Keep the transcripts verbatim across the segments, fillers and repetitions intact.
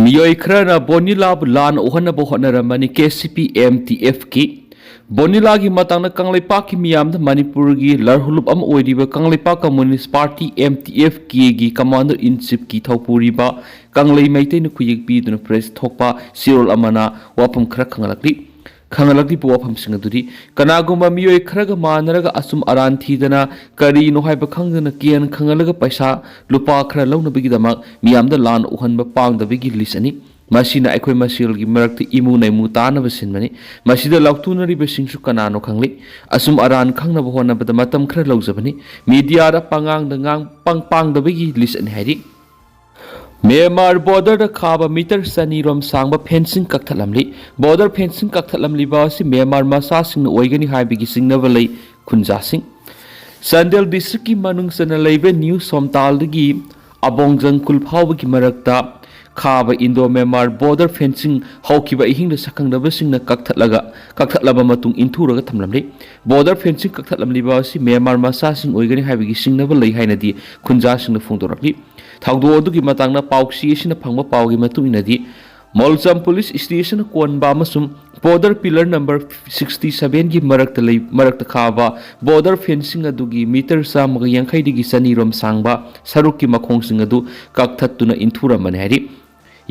ꯃꯤꯑꯣꯏ ꯈꯔꯅ ꯕꯣꯅꯤꯂꯥꯕꯨ ꯂꯥꯟ ꯎꯍꯟꯅꯕ ꯍꯣꯠꯅꯔꯝꯕꯅꯤ꯫ K C P M T ꯑꯦꯐꯀꯤ ꯕꯣꯅꯤꯂꯥꯒꯤ ꯃꯇꯥꯡꯗ ꯀꯪꯂꯩꯄꯥꯛꯀꯤ ꯃꯤꯌꯥꯝꯗ ꯃꯅꯤꯄꯨꯔꯒꯤ ꯂꯔꯍꯨꯂꯨꯞ ꯑꯃ ꯑꯣꯏꯔꯤꯕ ꯀꯪꯂꯩꯄꯥꯛ communist party, M T F ꯀꯦꯒꯤ commander in chiefꯀꯤ ꯊꯧꯄꯨꯔꯤꯕ ꯀꯪꯂꯩ ꯃꯩꯇꯩꯅ ꯈꯨꯌꯦꯛ ꯄꯤꯗꯨꯅ press ꯊꯣꯛꯄ ꯆꯦꯔꯣꯜ ꯑꯃꯅ ꯋꯥꯐꯝ ꯈꯔ ꯈꯪꯍꯜꯂꯛꯂꯤ꯫ ꯈꯪꯍꯜꯂꯛꯂꯤꯕ ꯋꯥꯐꯝꯁꯤꯡ ꯑꯗꯨꯗꯤ, ꯀꯅꯥꯒꯨꯝꯕ ꯃꯤꯑꯣꯏ ꯈꯔꯒ ꯃꯥꯟꯅꯔꯒ ꯑꯆꯨꯝ ꯑꯔꯥꯟ ꯊꯤꯗꯅ, ꯀꯔꯤꯅꯣ ꯍꯥꯏꯕ ꯈꯪꯗꯅ ꯀꯤꯍꯟ ꯈꯪꯍꯜꯂꯒ ꯄꯩꯁꯥ ꯂꯨꯄꯥ ꯈꯔ ꯂꯧꯅꯕꯒꯤꯗꯃꯛ ꯃꯤꯌꯥꯝꯗ ꯂꯥꯟ ꯎꯍꯟꯕ ꯄꯥꯡꯗꯕꯒꯤ list ꯑꯅꯤ꯫ ꯃꯁꯤꯅ ꯑꯩꯈꯣꯏ ꯃꯁꯦꯜꯒꯤ ꯃꯔꯛꯇ ꯏꯃꯨ ꯅꯩꯃꯨ ꯇꯥꯅꯕ ꯁꯤꯟꯕꯅꯤ꯫ ꯃꯁꯤꯗ ꯂꯥꯎꯊꯣꯛꯅꯔꯤꯕꯁꯤꯡꯁꯨ ꯀꯅꯥꯅꯣ ꯈꯪꯂꯤ꯫ ꯑꯆꯨꯝ ꯑꯔꯥꯟ ꯈꯪꯅꯕ ꯍꯣꯠꯅꯕꯗ ꯃꯇꯝ ꯈꯔ ꯂꯧꯖꯕꯅꯤ꯫ ꯃꯤꯗꯤꯌꯥꯗ ꯄꯉꯥꯡꯗ ꯉꯥꯡ-, ꯄꯪ-, ꯄꯥꯡꯗꯕꯒꯤ list ꯑꯅꯤ ꯍꯥꯏꯔꯤ꯫ ꯃ꯭ꯌꯥꯟꯃꯥꯔ borderꯗ ꯈꯥꯕ meter ꯆꯅꯤ ꯔꯣꯝ ꯁꯥꯡꯕ fencing ꯀꯛꯊꯠꯂꯝꯂꯤ꯫ Border fencing ꯀꯛꯊꯠꯂꯝꯂꯤꯕ ꯑꯁꯤ ꯃ꯭ꯌꯥꯟꯃꯥꯔ ꯃꯆꯥꯁꯤꯡꯅ ꯑꯣꯏꯒꯅꯤ ꯍꯥꯏꯕꯒꯤ ꯆꯤꯡꯅꯕ ꯂꯩ꯫ ꯈꯨꯟꯖꯥꯁꯤꯡ꯫ ꯆꯥꯟꯗꯦꯜ districtꯀꯤ ꯃꯅꯨꯡ ꯆꯟꯅ ꯂꯩꯕ ꯅ꯭ꯌꯨ ꯁꯣꯝꯇꯥꯜꯗꯒꯤ ꯑꯕꯣꯡ ꯖꯪꯈꯨꯜ ꯐꯥꯎꯕꯒꯤ ꯃꯔꯛꯇ ꯈꯥꯕ Indo Myanmar border fencing ꯍꯧꯈꯤꯕ ꯑꯍꯤꯡꯗ ꯁꯛꯈꯪꯅꯕꯁꯤꯡꯅ ꯀꯛꯊꯠꯂꯒ, ꯀꯛꯊꯠꯂꯕ ꯃꯇꯨꯡ ꯏꯟꯊꯨꯔꯒ ꯊꯝꯂꯝꯂꯤ꯫ Border fencing ꯀꯛꯊꯠꯂꯝꯂꯤꯕ ꯑꯁꯤ ꯃ꯭ꯌꯥꯟꯃꯥꯔ ꯃꯆꯥꯁꯤꯡ ꯑꯣꯏꯒꯅꯤ ꯍꯥꯏꯕꯒꯤ ꯆꯤꯡꯅꯕ ꯂꯩ ꯍꯥꯏꯅꯗꯤ ꯈꯨꯟꯖꯥꯁꯤꯡꯅ ꯐꯣꯡꯗꯣꯔꯛꯂꯤ꯫ ꯊꯧꯗꯣꯛ ꯑꯗꯨꯒꯤ ꯃꯇꯥꯡꯗ ꯄꯥꯎꯆꯦꯁꯤꯅ ꯐꯪꯕ ꯄꯥꯎꯒꯤ ꯃꯇꯨꯡ ꯏꯟꯅꯗꯤ, ꯃꯣꯜꯖꯝ police stationꯅ ꯀꯣꯟꯕ ꯑꯃꯁꯨꯡ border pillar number sixty sevenꯒꯤ ꯃꯔꯛꯇ ꯂꯩ-, ꯃꯔꯛꯇ ꯈꯥꯕ border fencing ꯑꯗꯨꯒꯤ meter ꯆꯥꯝꯃꯒ ꯌꯥꯡꯈꯩꯗꯒꯤ ꯆꯅꯤ ꯔꯣꯝ ꯁꯥꯡꯕ ꯁꯔꯨꯛꯀꯤ ꯃꯈꯣꯡꯁꯤꯡ ꯑꯗꯨ ꯀꯛꯊꯠꯇꯨꯅ ꯏꯟꯊꯨꯔꯝꯕꯅꯤ ꯍꯥꯏꯔꯤ꯫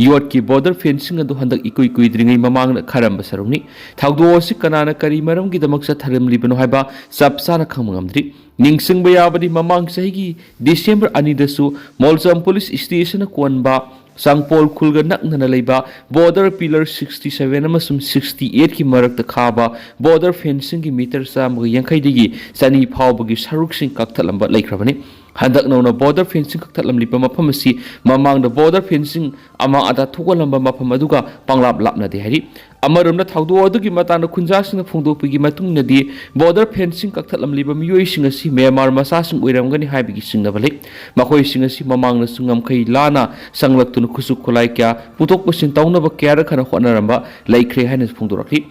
ꯌꯣꯠꯀꯤ border fencing ꯑꯗꯨ ꯍꯟꯗꯛ ꯏꯀꯨꯏ ꯀꯨꯏꯗ꯭ꯔꯤꯉꯩ ꯃꯃꯥꯡꯗ ꯈꯥꯔꯝꯕ ꯁꯔꯨꯛꯅꯤ꯫ ꯊꯧꯗꯣꯛ ꯑꯁꯤ ꯀꯅꯥꯅ ꯀꯔꯤ ꯃꯔꯝꯒꯤꯗꯃꯛ ꯆꯠꯊꯔꯝꯂꯤꯕꯅꯣ ꯍꯥꯏꯕ ꯆꯞ ꯆꯥꯅ ꯈꯪꯕ ꯉꯝꯗ꯭ꯔꯤ꯫ ꯅꯤꯡꯁꯤꯡꯕ ꯌꯥꯕꯗꯤ, ꯃꯃꯥꯡ ꯆꯍꯤꯒꯤ December ꯑꯅꯤꯗꯁꯨ ꯃꯣꯜꯖꯝ police stationꯅ ꯀꯣꯟꯕ ꯆꯥꯡꯄꯣꯜ ꯈꯨꯜꯒ ꯅꯛꯅꯅ ꯂꯩꯕ border pillar sixty seven ꯑꯃꯁꯨꯡ sixty eightꯀꯤ ꯃꯔꯛꯇ ꯈꯥꯕ border fencingꯒꯤ meter ꯆꯥꯝꯃꯒ ꯌꯥꯡꯈꯩꯗꯒꯤ ꯆꯅꯤ ꯐꯥꯎꯕꯒꯤ ꯁꯔꯨꯛꯁꯤꯡ ꯀꯛꯊꯠꯂꯝꯕ ꯂꯩꯈ꯭ꯔꯕꯅꯤ꯫ ꯍꯟꯗꯛ ꯅꯧꯅ border fencing ꯀꯛꯊꯠꯂꯝꯂꯤꯕ ꯃꯐꯝ ꯑꯁꯤ ꯃꯃꯥꯡꯗ border fencing ꯑꯃꯥ ꯑꯇꯥ ꯊꯣꯛꯍꯜꯂꯝꯕ ꯃꯐꯝ ꯑꯗꯨꯒ ꯄꯪꯂꯥꯞ ꯂꯥꯞꯅꯗꯦ ꯍꯥꯏꯔꯤ꯫ ꯑꯃꯔꯣꯝꯗ, ꯊꯧꯗꯣꯛ ꯑꯗꯨꯒꯤ ꯃꯇꯥꯡꯗ ꯈꯨꯟꯖꯥꯁꯤꯡꯅ ꯐꯣꯡꯗꯣꯛꯄꯒꯤ ꯃꯇꯨꯡ ꯏꯟꯅꯗꯤ, border fencing ꯀꯛꯊꯠꯂꯝꯂꯤꯕ ꯃꯤꯑꯣꯏꯁꯤꯡ ꯑꯁꯤ ꯃ꯭ꯌꯥꯟꯃꯥꯔ ꯃꯆꯥꯁꯤꯡ ꯑꯣꯏꯔꯝꯒꯅꯤ ꯍꯥꯏꯕꯒꯤ ꯆꯤꯡꯅꯕ ꯂꯩ꯫ ꯃꯈꯣꯏꯁꯤꯡ ꯑꯁꯤ ꯃꯃꯥꯡꯗꯁꯨ ꯉꯝꯈꯩ ꯂꯥꯟꯅ ꯆꯪꯂꯛꯇꯨꯅ ꯈꯨꯠꯁꯨ ꯈꯨꯠꯂꯥꯏ ꯀꯌꯥ ꯄꯨꯊꯣꯛ ꯄꯨꯁꯤꯟ ꯇꯧꯅꯕ ꯀꯌꯥꯔꯛ ꯍꯟꯅ ꯍꯣꯠꯅꯔꯝꯕ ꯂꯩꯈ꯭ꯔꯦ ꯍꯥꯏꯅ ꯐꯣꯡꯗꯣꯔꯛꯂꯤ꯫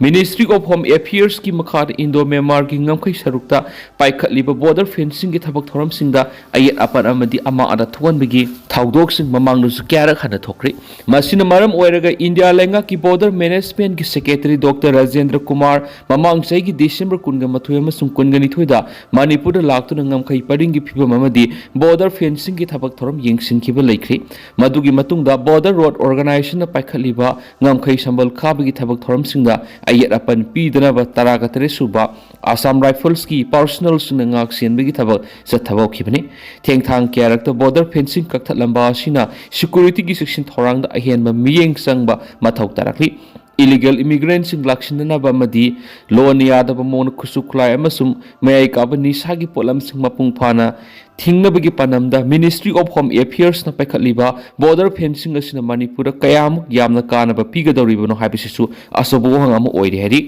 Ministry of Home Affairs ꯀꯤ ꯃꯈꯥꯗ ꯏꯟꯗꯣ ꯃ꯭ꯌꯥꯟꯃꯥꯔꯒꯤ ꯉꯝꯈꯩ ꯁꯔꯨꯛꯇ ꯄꯥꯏꯈꯠꯂꯤꯕ ꯕꯣꯔꯗꯔ ꯐꯦꯟꯁꯤꯡꯒꯤ ꯊꯕꯛ ꯊꯧꯔꯝꯁꯤꯡꯗ ꯑꯌꯦꯠ ꯑꯄꯟ ꯑꯃꯗꯤ ꯑꯃꯥꯡ ꯑꯇꯥ ꯊꯣꯛꯍꯟꯕꯒꯤ ꯊꯧꯗꯣꯛꯁꯤꯡ ꯃꯃꯥꯡꯗꯁꯨ ꯀꯌꯥꯔꯛ ꯍꯟꯅ ꯊꯣꯛꯈ꯭ꯔꯦ꯫ ꯃꯁꯤꯅ ꯃꯔꯝ ꯑꯣꯏꯔꯒ ꯏꯟꯗꯤꯌꯥ ꯂꯩꯉꯥꯛꯀꯤ ꯕꯣꯔꯗꯔ ꯃꯦꯅꯦꯖꯃꯦꯟꯒꯤ ꯁꯦꯀ꯭ꯔꯦꯇꯔꯤ ꯗꯣꯛꯇꯔ ꯔꯥꯖꯦꯟꯗ꯭ꯔ ꯀꯨꯃꯥꯔ ꯃꯃꯥꯡ ꯆꯍꯤꯒꯤ ꯗꯤꯁꯦꯝꯕꯔ ꯀꯨꯟꯒ ꯃꯥꯊꯣꯏ ꯑꯃꯁꯨꯡ ꯀꯨꯟꯒ ꯅꯤꯊꯣꯏꯗ ꯃꯅꯤꯄꯨꯔꯗ ꯂꯥꯛꯇꯨꯅ ꯉꯝꯈꯩ ꯄꯔꯤꯡꯒꯤ ꯐꯤꯕꯝ ꯑꯃꯗꯤ ꯕꯣꯔꯗꯔ ꯐꯦꯟꯁꯤꯡꯒꯤ ꯊꯕꯛ ꯊꯧꯔꯝ ꯌꯦꯡꯁꯤꯟꯈꯤꯕ ꯂꯩꯈ꯭ꯔꯤ꯫ ꯃꯗꯨꯒꯤ ꯃꯇꯨꯡꯗ ꯕꯣꯔꯗꯔ ꯔꯣꯗ ꯑꯣꯔꯒꯅꯥꯏꯖꯦꯁꯟꯅ ꯄꯥꯏꯈꯠꯂꯤꯕ ꯉꯝꯈꯩ ꯁꯝꯕꯜ ꯈꯥꯕꯒꯤ ꯊꯕꯛ ꯊꯧꯔꯝꯁꯤꯡꯗ ꯑꯌꯦꯠ ꯑꯄꯟ ꯄꯤꯗꯅꯕ ꯇꯔꯥꯒ ꯇꯔꯦꯠ ꯁꯨꯕ ꯑꯁꯥꯝ ꯔꯥꯏꯐꯜꯁꯀꯤ ꯄꯥꯔꯁꯣꯅꯦꯜꯁꯤꯡꯅ ꯉꯥꯛ ꯁꯦꯟꯕꯒꯤ ꯊꯕꯛ ꯆꯠꯊꯕ ꯍꯧꯈꯤꯕꯅꯤ꯫ ꯊꯦꯡꯊꯥꯡ ꯀꯌꯥꯔꯛꯇ ꯕꯣꯔꯗꯔ ꯐꯦꯟꯁꯤꯡ ꯀꯛꯊꯠꯂꯝꯕ ꯑꯁꯤꯅ ꯁꯦꯀ꯭ꯌꯨꯔꯤꯇꯤꯒꯤ ꯆꯦꯛꯁꯤꯟ ꯊꯧꯔꯥꯡꯗ ꯑꯍꯦꯟꯕ ꯃꯤꯠꯌꯦꯡ ꯆꯪꯕ ꯃꯊꯧ ꯇꯥꯔꯛꯂꯤ꯫ ꯏꯂꯤꯒꯦꯜ ꯏꯃꯤꯒ꯭ꯔꯦꯟꯁꯤꯡ ꯂꯥꯛꯁꯤꯟꯅꯅꯕ ꯑꯃꯗꯤ ꯂꯣꯟꯅ ꯌꯥꯗꯕ ꯃꯑꯣꯡꯗ ꯈꯨꯠꯁꯨ ꯈꯨꯠꯂꯥꯏ ꯑꯃꯁꯨꯡ ꯃꯌꯥꯏ ꯀꯥꯕ ꯅꯤꯁꯥꯒꯤ ꯄꯣꯠꯂꯝꯁꯤꯡ ꯃꯄꯨꯡ ꯐꯥꯅ ꯊꯤꯡꯅꯕꯒꯤ ꯄꯥꯟꯗꯝꯗ Ministry of Home Affairsꯅ ꯄꯥꯏꯈꯠꯂꯤꯕ ꯕꯣꯔꯗꯔ ꯐꯦꯟꯁꯤꯡ ꯑꯁꯤꯅ ꯃꯅꯤꯄꯨꯔꯗ ꯀꯌꯥꯃꯨꯛ ꯌꯥꯝꯅ ꯀꯥꯟꯅꯕ ꯄꯤꯒꯗꯧꯔꯤꯕꯅꯣ ꯍꯥꯏꯕꯁꯤꯁꯨ ꯑꯆꯧꯕ ꯋꯥꯍꯪ ꯑꯃ ꯑꯣꯏꯔꯤ ꯍꯥꯏꯔꯤ꯫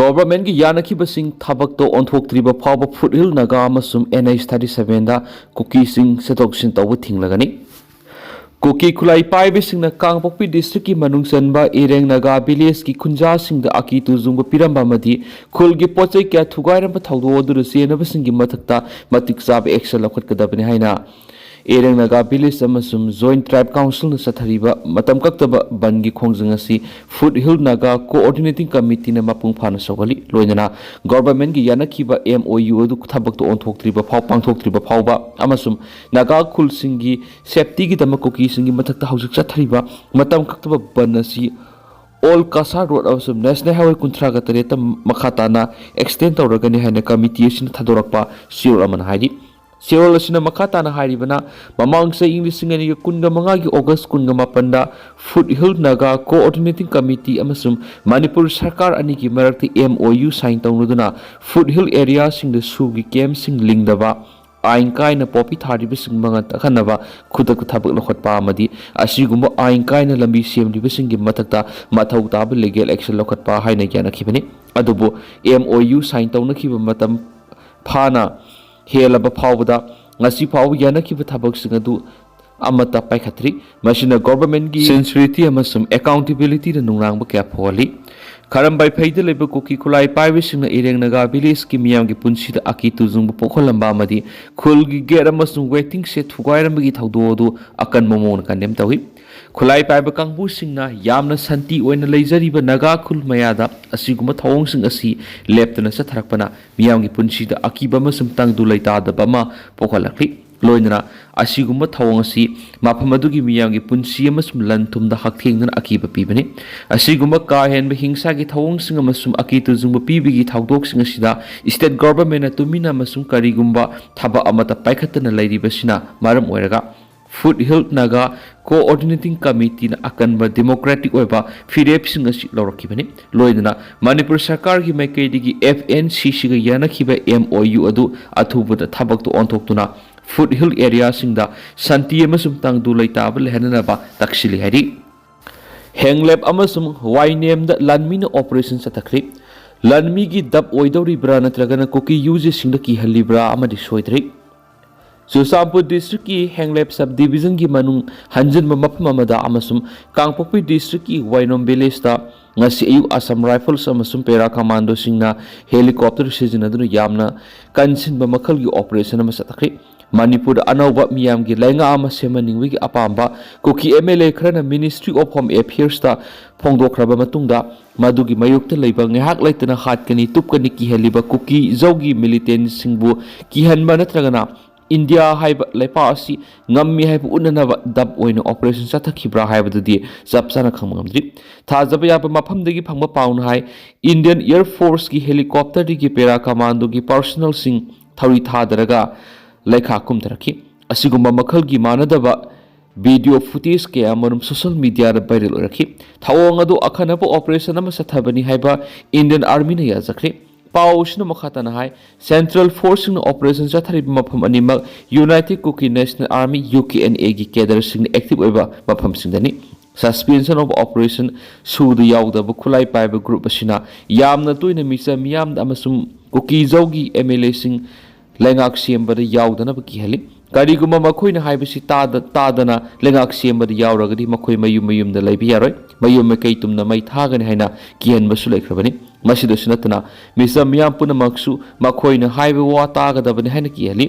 ꯒꯣꯚꯔꯟꯃꯦꯟꯠꯀꯤ ꯌꯥꯅꯈꯤꯕꯁꯤꯡ ꯊꯕꯛꯇ ꯑꯣꯟꯊꯣꯛꯇ꯭ꯔꯤꯕ ꯐꯥꯎꯕ ꯐꯨꯠꯍꯤꯜ ꯅꯥꯒꯥ ꯑꯃꯁꯨꯡ NH thirty sevenꯗ ꯀꯨꯀꯤꯁꯤꯡ ꯆꯠꯊꯣꯛ ꯆꯠꯁꯤꯟ ꯇꯧꯕ ꯊꯤꯡꯂꯒꯅꯤ꯫ ꯀꯨꯀꯤ ꯈꯨꯠꯂꯥꯏ ꯄꯥꯏꯕꯁꯤꯡꯅ ꯀꯥꯡꯄꯣꯛꯄꯤ ꯗꯤꯁꯇ꯭ꯔꯤꯛꯀꯤ ꯃꯅꯨꯡ ꯆꯟꯕ ꯏꯔꯦꯡ ꯅꯥꯒꯥ ꯚꯤꯂꯦꯖꯀꯤ ꯈꯨꯟꯖꯥꯁꯤꯡꯗ ꯑꯀꯤ ꯇꯨꯖꯨꯡꯕ ꯄꯤꯔꯝꯕ ꯑꯃꯗꯤ ꯈꯨꯜꯒꯤ ꯄꯣꯠ ꯆꯩ ꯀꯌꯥ ꯊꯨꯒꯥꯏꯔꯝꯕ ꯊꯧꯗꯣꯛ ꯑꯗꯨꯗ ꯆꯦꯟꯅꯕꯁꯤꯡꯒꯤ ꯃꯊꯛꯇ ꯃꯇꯤꯛ ꯆꯥꯕ ꯑꯦꯛꯁꯟ ꯂꯧꯈꯠꯀꯗꯕꯅꯤ ꯍꯥꯏꯅ ꯏꯔꯦꯡ ꯅꯥꯒꯥ ꯚꯤꯂꯦꯖ ꯑꯃꯁꯨꯡ ꯖꯣꯏꯟꯠ ꯇ꯭ꯔꯥꯏꯕ ꯀꯥꯎꯟꯁꯤꯜꯅ ꯆꯠꯊꯔꯤꯕ ꯃꯇꯝ ꯀꯛꯇꯕ ꯕꯟꯒꯤ ꯈꯣꯡꯖꯪ ꯑꯁꯤ ꯐꯨꯠꯍꯤꯜ ꯅꯥꯒꯥ ꯀꯣꯑꯣꯔꯗꯤꯅꯦꯇꯤꯡ ꯀꯃꯤꯇꯤꯅ ꯃꯄꯨꯡ ꯐꯥꯅ ꯁꯧꯒꯠꯂꯤ꯫ ꯂꯣꯏꯅꯅ ꯒꯣꯚꯔꯟꯃꯦꯟꯠꯀꯤ ꯌꯥꯅꯈꯤꯕ MOU ꯑꯗꯨ ꯊꯕꯛꯇ ꯑꯣꯟꯊꯣꯛꯇ꯭ꯔꯤꯕ ꯐꯥꯎ, ꯄꯥꯡꯊꯣꯛꯇ꯭ꯔꯤꯕ ꯐꯥꯎꯕ ꯑꯃꯁꯨꯡ ꯅꯥꯒꯥ ꯈꯨꯜꯁꯤꯡꯒꯤ ꯁꯦꯐꯇꯤꯒꯤꯗꯃꯛ ꯀꯨꯀꯤꯁꯤꯡꯒꯤ ꯃꯊꯛꯇ ꯍꯧꯖꯤꯛ ꯆꯠꯊꯔꯤꯕ ꯃꯇꯝ ꯀꯛꯇꯕ ꯕꯟ ꯑꯁꯤ ꯑꯣꯜ ꯀꯁꯥꯔ ꯔꯣꯗ ꯑꯃꯁꯨꯡ ꯅꯦꯁꯅꯦꯜ ꯍꯥꯏꯋꯦ ꯀꯨꯟꯊ꯭ꯔꯥꯒ ꯇꯔꯦꯠꯇ ꯃꯈꯥ ꯇꯥꯅ ꯑꯦꯛꯁꯇꯦꯟ ꯇꯧꯔꯒꯅꯤ ꯍꯥꯏꯅ ꯀꯃꯤꯇꯤ ꯑꯁꯤꯅ ꯊꯥꯗꯣꯔꯛꯄ ꯆꯦꯔꯣꯜ ꯑꯃꯅ ꯍꯥꯏꯔꯤ꯫ ꯆꯦꯔꯣꯜ ꯑꯁꯤꯅ ꯃꯈꯥ ꯇꯥꯅ ꯍꯥꯏꯔꯤꯕꯅ, ꯃꯃꯥꯡ ꯆꯍꯤ ꯏꯪ ꯂꯤꯁꯤꯡ ꯑꯅꯤꯒ ꯀꯨꯟꯒ ꯃꯉꯥꯒꯤ ꯑꯣꯒꯁ꯭ꯠ ꯀꯨꯟꯒ ꯃꯥꯄꯟꯗ ꯐꯨꯠꯍꯤꯜ ꯅꯥꯒꯥ ꯀꯣꯑꯣꯔꯗꯤꯅꯦꯇꯤꯡ ꯀꯃꯤꯇꯤ ꯑꯃꯁꯨꯡ ꯃꯅꯤꯄꯨꯔ ꯁꯔꯀꯥꯔ ꯑꯅꯤꯒꯤ ꯃꯔꯛꯇ MOU ꯁꯥꯏꯟ ꯇꯧꯅꯗꯨꯅ ꯐꯨꯠꯍꯤꯜ ꯑꯦꯔꯤꯌꯥꯁꯤꯡꯗ ꯁꯨꯒꯤ ꯀꯦꯝꯞꯁꯤꯡ ꯂꯤꯡꯗꯕ, ꯑꯥꯏꯟ ꯀꯥꯏꯅ ꯄꯣꯄꯤ ꯊꯥꯔꯤꯕꯁꯤꯡ ꯃꯉꯥ ꯇꯛꯍꯟꯅꯕ ꯈꯨꯗꯛꯇ ꯊꯕꯛ ꯂꯧꯈꯠꯄ ꯑꯃꯗꯤ ꯑꯁꯤꯒꯨꯝꯕ ꯑꯥꯏꯟ ꯀꯥꯏꯅ ꯂꯝꯕꯤ ꯁꯦꯝꯂꯤꯕꯁꯤꯡꯒꯤ ꯃꯊꯛꯇ ꯃꯊꯧ ꯇꯥꯕ ꯂꯤꯒꯦꯜ ꯑꯦꯛꯁꯟ ꯂꯧꯈꯠꯄ ꯍꯥꯏꯅ ꯌꯥꯅꯈꯤꯕꯅꯤ꯫ ꯑꯗꯨꯕꯨ MOU ꯁꯥꯏꯟ ꯇꯧꯅꯈꯤꯕ ꯃꯇꯝ ꯐꯥꯅ ꯍꯦꯜꯂꯕ ꯐꯥꯎꯕꯗ ꯉꯁꯤ ꯐꯥꯎꯕ ꯌꯥꯅꯈꯤꯕ ꯊꯕꯛꯁꯤꯡ ꯑꯗꯨ ꯑꯃꯠꯇ ꯄꯥꯏꯈꯠꯇ꯭ꯔꯤ꯫ ꯃꯁꯤꯅ ꯒꯣꯚꯔꯟꯃꯦꯟꯠꯀꯤ ꯁꯤꯟꯁꯤꯌꯔꯤꯇꯤ ꯑꯃꯁꯨꯡ ꯑꯦꯀꯥꯎꯟꯇꯦꯕꯤꯂꯤꯇꯤꯗ ꯅꯨꯡꯅꯥꯡꯕ ꯀꯌꯥ ꯐꯥꯎꯍꯜꯂꯤ꯫ ꯈꯔꯝꯕꯥꯏ ꯐꯩꯗ ꯂꯩꯕ ꯀꯨꯀꯤ ꯈꯨꯠꯂꯥꯏ ꯄꯥꯏꯕꯁꯤꯡꯅ ꯏꯔꯦꯡ ꯅꯥꯒꯥ ꯚꯤꯂꯦꯖꯀꯤ ꯃꯤꯌꯥꯝꯒꯤ ꯄꯨꯟꯁꯤꯗ ꯑꯀꯤ ꯇꯨꯖꯨꯡꯕ ꯄꯣꯛꯍꯜꯂꯝꯕ ꯑꯃꯗꯤ ꯈꯨꯜꯒꯤ ꯒꯦꯠ ꯑꯃꯁꯨꯡ ꯋꯦꯇꯤꯡ ꯁꯦꯗ ꯊꯨꯒꯥꯏꯔꯝꯕꯒꯤ ꯊꯧꯗꯣꯛ ꯑꯗꯨ ꯑꯀꯟꯕ ꯃꯑꯣꯡꯗ ꯀꯟꯗꯦꯝ ꯇꯧꯏ꯫ ꯈꯨꯠꯂꯥꯏ ꯄꯥꯏꯕ ꯀꯥꯡꯕꯨꯁꯤꯡꯅ ꯌꯥꯝꯅ ꯁꯥꯟꯇꯤ ꯑꯣꯏꯅ ꯂꯩꯖꯔꯤꯕ ꯅꯥꯒꯥ ꯈꯨꯜ ꯃꯌꯥꯗ ꯑꯁꯤꯒꯨꯝꯕ ꯊꯧꯑꯣꯡꯁꯤꯡ ꯑꯁꯤ ꯂꯦꯞꯇꯅ ꯆꯠꯊꯔꯛꯄꯅ ꯃꯤꯌꯥꯝꯒꯤ ꯄꯨꯟꯁꯤꯗ ꯑꯀꯤꯕ ꯑꯃꯁꯨꯡ ꯇꯪꯗꯨ ꯂꯩꯇꯥꯗꯕ ꯑꯃ ꯄꯣꯛꯍꯜꯂꯛꯂꯤ꯫ ꯂꯣꯏꯅꯅ ꯑꯁꯤꯒꯨꯝꯕ ꯊꯧꯑꯣꯡ ꯑꯁꯤ ꯃꯐꯝ ꯑꯗꯨꯒꯤ ꯃꯤꯌꯥꯝꯒꯤ ꯄꯨꯟꯁꯤ ꯑꯃꯁꯨꯡ ꯂꯟ ꯊꯨꯝꯗ ꯍꯛꯊꯦꯡꯅꯅ ꯑꯀꯤꯕ ꯄꯤꯕꯅꯤ꯫ ꯑꯁꯤꯒꯨꯝꯕ ꯀꯥ ꯍꯦꯟꯕ ꯍꯤꯡꯁꯥꯒꯤ ꯊꯧꯑꯣꯡꯁꯤꯡ ꯑꯃꯁꯨꯡ ꯑꯀꯤ ꯇꯨꯖꯨꯡꯕ ꯄꯤꯕꯒꯤ ꯊꯧꯗꯣꯛꯁꯤꯡ ꯑꯁꯤꯗ ꯁ꯭ꯇꯦꯠ ꯒꯣꯚꯔꯟꯃꯦꯟꯠꯅ ꯇꯨꯃꯤꯟꯅ ꯑꯃꯁꯨꯡ ꯀꯔꯤꯒꯨꯝꯕ ꯊꯕꯛ ꯑꯃꯠꯇ ꯄꯥꯏꯈꯠꯇꯅ ꯂꯩꯔꯤꯕꯁꯤꯅ ꯃꯔꯝ ꯑꯣꯏꯔꯒ ꯐꯨꯠ ꯍꯤꯜ ꯅꯥꯒꯥ ꯀꯣꯑꯣꯔꯗꯤꯅꯦꯇꯤꯡ ꯀꯃꯤꯇꯤꯅ ꯑꯀꯟꯕ ꯗꯦꯃꯣꯀ꯭ꯔꯦꯇꯤꯛ ꯑꯣꯏꯕ ꯐꯤꯔꯦꯞꯁꯤꯡ ꯑꯁꯤ ꯂꯧꯔꯛꯈꯤꯕꯅꯤ꯫ ꯂꯣꯏꯅꯅ ꯃꯅꯤꯄꯨꯔ ꯁꯔꯀꯥꯔꯒꯤ ꯃꯥꯏꯀꯩꯗꯒꯤ ꯑꯦꯐ ꯑꯦꯟ ꯁꯤ ꯁꯤꯒ ꯌꯥꯅꯈꯤꯕ ꯑꯦꯝ ꯑꯣ ꯌꯨ ꯑꯗꯨ ꯑꯊꯨꯕꯗ ꯊꯕꯛꯇ ꯑꯣꯟꯊꯣꯛꯇꯨꯅ ꯐꯨꯠ ꯍꯤꯜ ꯑꯦꯔꯤꯌꯥꯁꯤꯡꯗ ꯁꯥꯟꯇꯤ ꯑꯃꯁꯨꯡ ꯇꯪꯗꯨ ꯂꯩꯇꯥꯕ ꯂꯩꯍꯟꯅꯅꯕ ꯇꯛꯁꯤꯜꯂꯤ ꯍꯥꯏꯔꯤ꯫ ꯍꯦꯡꯂꯦꯞ ꯑꯃꯁꯨꯡ ꯋꯥꯏꯅꯦꯝꯗ ꯂꯥꯟꯃꯤꯅ ꯑꯣꯄꯔꯦꯁꯟ ꯆꯠꯊꯈ꯭ꯔꯤ꯫ ꯂꯥꯟꯃꯤꯒꯤ ꯗꯞ ꯑꯣꯏꯗꯧꯔꯤꯕ꯭ꯔꯥ ꯅꯠꯇ꯭ꯔꯒꯅ ꯀꯨꯀꯤ ꯌꯨ ꯖꯤꯁꯤꯡꯗ ꯀꯤꯍꯜꯂꯤꯕ꯭ꯔꯥ ꯑꯃꯗꯤ ꯁꯣꯏꯗ꯭ꯔꯤ꯫ ꯆꯨꯔꯆꯥꯟꯄꯨꯔ ꯗꯤꯁꯇ꯭ꯔꯤꯛꯀꯤ ꯍꯦꯡꯂꯦꯞ ꯁꯕ ꯗꯤꯕꯤꯖꯟꯒꯤ ꯃꯅꯨꯡ ꯍꯟꯖꯤꯟꯕ ꯃꯐꯝ ꯑꯃꯗ ꯑꯃꯁꯨꯡ ꯀꯥꯡꯄꯣꯛꯄꯤ ꯗꯤꯁꯇ꯭ꯔꯤꯛꯀꯤ ꯋꯥꯏꯅꯣꯝ ꯚꯤꯂꯦꯖꯇ ꯉꯁꯤ ꯑꯌꯨꯛ ꯑꯁꯥꯝ ꯔꯥꯏꯐꯜꯁ ꯑꯃꯁꯨꯡ ꯄꯦꯔꯥ ꯀꯃꯥꯟꯗꯣꯁꯤꯡꯅ ꯍꯦꯂꯤꯀꯣꯞꯇꯔ ꯁꯤꯖꯤꯟꯅꯗꯨꯅ ꯌꯥꯝꯅ ꯀꯟꯁꯤꯟꯕ ꯃꯈꯜꯒꯤ ꯑꯣꯄꯔꯦꯁꯟ ꯑꯃ ꯆꯠꯊꯈ꯭ꯔꯤ꯫ ꯃꯅꯤꯄꯨꯔꯗ ꯑꯅꯧꯕ ꯃꯤꯌꯥꯝꯒꯤ ꯂꯩꯉꯥꯛ ꯑꯃ ꯁꯦꯝꯍꯟꯅꯤꯡꯕꯒꯤ ꯑꯄꯥꯝꯕ ꯀꯨꯀꯤ ꯑꯦꯝ ꯑꯦꯜ ꯑꯦ ꯈꯔꯅ ꯃꯤꯅꯤꯁꯇ꯭ꯔꯤ ꯑꯣꯐ ꯍꯣꯝ ꯑꯦꯐꯤꯌꯔꯁꯇ ꯐꯣꯡꯗꯣꯛꯈ꯭ꯔꯕ ꯃꯇꯨꯡꯗ ꯃꯗꯨꯒꯤ ꯃꯥꯌꯣꯛꯇ ꯂꯩꯕ ꯉꯥꯏꯍꯥꯛ ꯂꯩꯇꯅ ꯍꯥꯠꯀꯅꯤ ꯇꯨꯞꯀꯅꯤ ꯀꯤꯍꯜꯂꯤꯕ ꯀꯨꯀꯤ ꯖꯧꯒꯤ ꯃꯤꯂꯤꯇꯦꯟꯁꯤꯡꯕꯨ ꯀꯤꯍꯟꯕ ꯅꯠꯇ꯭ꯔꯒꯅ ꯏꯟꯗꯤꯌꯥ ꯍꯥꯏꯕ ꯂꯩꯄꯥꯛ ꯑꯁꯤ ꯉꯝꯃꯤ ꯍꯥꯏꯕ ꯎꯠꯅꯅꯕ ꯗꯞ ꯑꯣꯏꯅ ꯑꯣꯄꯔꯦꯁꯟ ꯆꯠꯊꯈꯤꯕ꯭ꯔꯥ ꯍꯥꯏꯕꯗꯨꯗꯤ ꯆꯞ ꯆꯥꯅ ꯈꯪꯕ ꯉꯝꯗ꯭ꯔꯤ꯫ ꯊꯥꯖꯕ ꯌꯥꯕ ꯃꯐꯝꯗꯒꯤ ꯐꯪꯕ ꯄꯥꯎꯅ ꯍꯥꯏ, ꯏꯟꯗꯤꯌꯟ ꯑꯦꯌꯔ ꯐꯣꯔꯁꯀꯤ ꯍꯦꯂꯤꯀꯣꯞꯇꯔꯗꯒꯤ ꯄꯦꯔꯥ ꯀꯃꯥꯟꯗꯣꯒꯤ ꯄꯥꯔꯁꯣꯅꯦꯜꯁꯤꯡ ꯊꯧꯔꯤ ꯊꯥꯗꯔꯒ ꯂꯩꯈꯥ ꯀꯨꯝꯊꯔꯛꯈꯤ꯫ ꯑꯁꯤꯒꯨꯝꯕ ꯃꯈꯜꯒꯤ ꯃꯥꯟꯅꯗꯕ ꯚꯤꯗꯤꯑꯣ ꯐꯨꯇꯦꯖ ꯀꯌꯥ ꯑꯃꯔꯣꯝ ꯁꯣꯁꯤꯌꯦꯜ ꯃꯤꯗꯤꯌꯥꯗ ꯚꯥꯏꯔꯦꯜ ꯑꯣꯏꯔꯛꯈꯤ꯫ ꯊꯧꯑꯣꯡ ꯑꯗꯨ ꯑꯈꯟꯅꯕ ꯑꯣꯄꯔꯦꯁꯟ ꯑꯃ ꯆꯠꯊꯕꯅꯤ ꯍꯥꯏꯕ ꯏꯟꯗꯤꯌꯟ ꯑꯥꯔꯃꯤꯅ ꯌꯥꯖꯈ꯭ꯔꯦ꯫ ꯄꯥꯎ ꯑꯁꯤꯅ ꯃꯈꯥ ꯇꯥꯅ ꯍꯥꯏ, ꯁꯦꯟꯇ꯭ꯔꯦꯜ ꯐꯣꯔꯁꯁꯤꯡꯅ ꯑꯣꯄꯔꯦꯁꯟ ꯆꯠꯊꯔꯤꯕ ꯃꯐꯝ ꯑꯅꯤꯃꯛ united Kuki national army, U K N ꯑꯦꯒꯤ ꯀꯦꯗꯔꯁꯤꯡꯅ ꯑꯦꯛꯇꯤꯚ ꯑꯣꯏꯕ ꯃꯐꯝꯁꯤꯡꯗꯅꯤ꯫ ꯁꯁꯄꯦꯟꯁꯟ ꯑꯣꯐ ꯑꯣꯄꯔꯦꯁꯟ ꯁꯨꯗ ꯌꯥꯎꯗꯕ ꯈꯨꯠꯂꯥꯏ ꯄꯥꯏꯕ ꯒ꯭ꯔꯨꯞ ꯑꯁꯤꯅ ꯌꯥꯝꯅ ꯇꯣꯏꯅ ꯃꯤꯆꯝ ꯃꯤꯌꯥꯝꯗ ꯑꯃꯁꯨꯡ ꯀꯨꯀꯤ ꯖꯧꯒꯤ ꯑꯦꯝ ꯑꯦꯜ ꯑꯦꯁꯤꯡ ꯂꯩꯉꯥꯛ ꯁꯦꯝꯕꯗ ꯌꯥꯎꯗꯅꯕ ꯀꯤꯍꯜꯂꯤ꯫ ꯀꯔꯤꯒꯨꯝꯕ ꯃꯈꯣꯏꯅ ꯍꯥꯏꯕꯁꯤ ꯇꯥꯗ-, ꯇꯥꯗꯅ ꯂꯩꯉꯥꯛ ꯁꯦꯝꯕꯗ ꯌꯥꯎꯔꯒꯗꯤ ꯃꯈꯣꯏ ꯃꯌꯨꯝ ꯃꯌꯨꯝꯗ ꯂꯩꯕ ꯌꯥꯔꯣꯏ, ꯃꯌꯨꯝ ꯃꯀꯩ ꯇꯨꯝꯅ ꯃꯩ ꯊꯥꯒꯅꯤ ꯍꯥꯏꯅ ꯀꯤꯍꯟꯕꯁꯨ ꯂꯩꯈ꯭ꯔꯕꯅꯤ꯫ ꯃꯁꯤꯗꯁꯨ ꯅꯠꯇꯅ ꯃꯤꯆꯝ ꯃꯤꯌꯥꯝ ꯄꯨꯝꯅꯃꯛꯁꯨ ꯃꯈꯣꯏꯅ ꯍꯥꯏꯕ ꯋꯥ ꯇꯥꯒꯗꯕꯅꯤ ꯍꯥꯏꯅ ꯀꯤꯍꯜꯂꯤ꯫